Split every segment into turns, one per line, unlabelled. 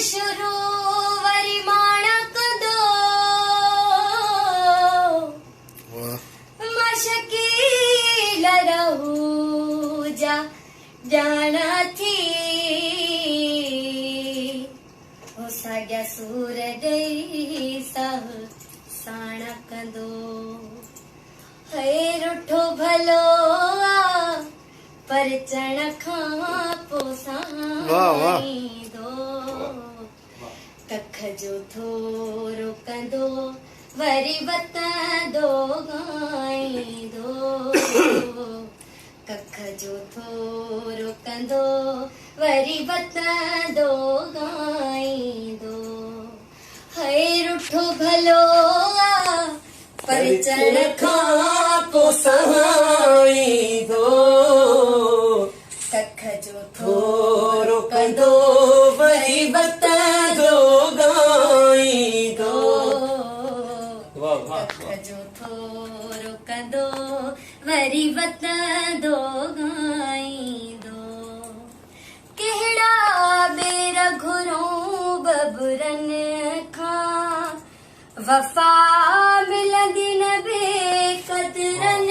شروع وري ماڻا ڪندو. مان شڪيل رهوجا ڄاڻان ٿي. هو ساڳيا سور ڏئي ساهه ساڻا ڪندو. هي رٺو ڀلو آ پرچڻ کان پو سهائيندو. ڪک جو ٿورو ڪندو وري وتندو ڳائيندو. ڪک جو ٿورو ڪندو وري وتندو ڳائيندو. هي رٺو ڀلو آ پرچڻ کان پو سهائيندو. ڪک جو ٿورو ڪندو وري وتندو ڳائيندو. ڪک جو ٿورو ڪندو وري وتندو ڳائيندو. ڪهڙا ٻير گهرون ٻٻرن کان، وفا ملندي نه بي قدرن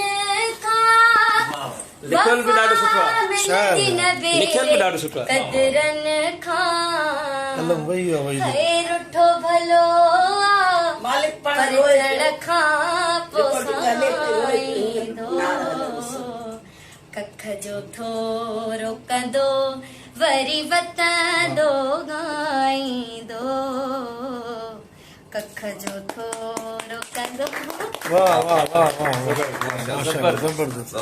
کان.
لکيل به ڏاڍو سٺو
وفا
آهي.
ملندي نه بي
لکيل به ڏاڍو سٺو آهي.
قدرن کان.
قلم وئي آ وئي.
هي رٺو ڀلو آ
مالڪ پاڻ روئي
پرچڻ
پيو.
کان پو
رڪارڊنگ هلي پئي روئي پيو
سائيندو.
نعرا هلندس.
ڪک جو ٿورو ڪندو وري وتندو ڳائيندو. ڪک جو ٿورو ڪندو.
واه واه واه واه زبردست.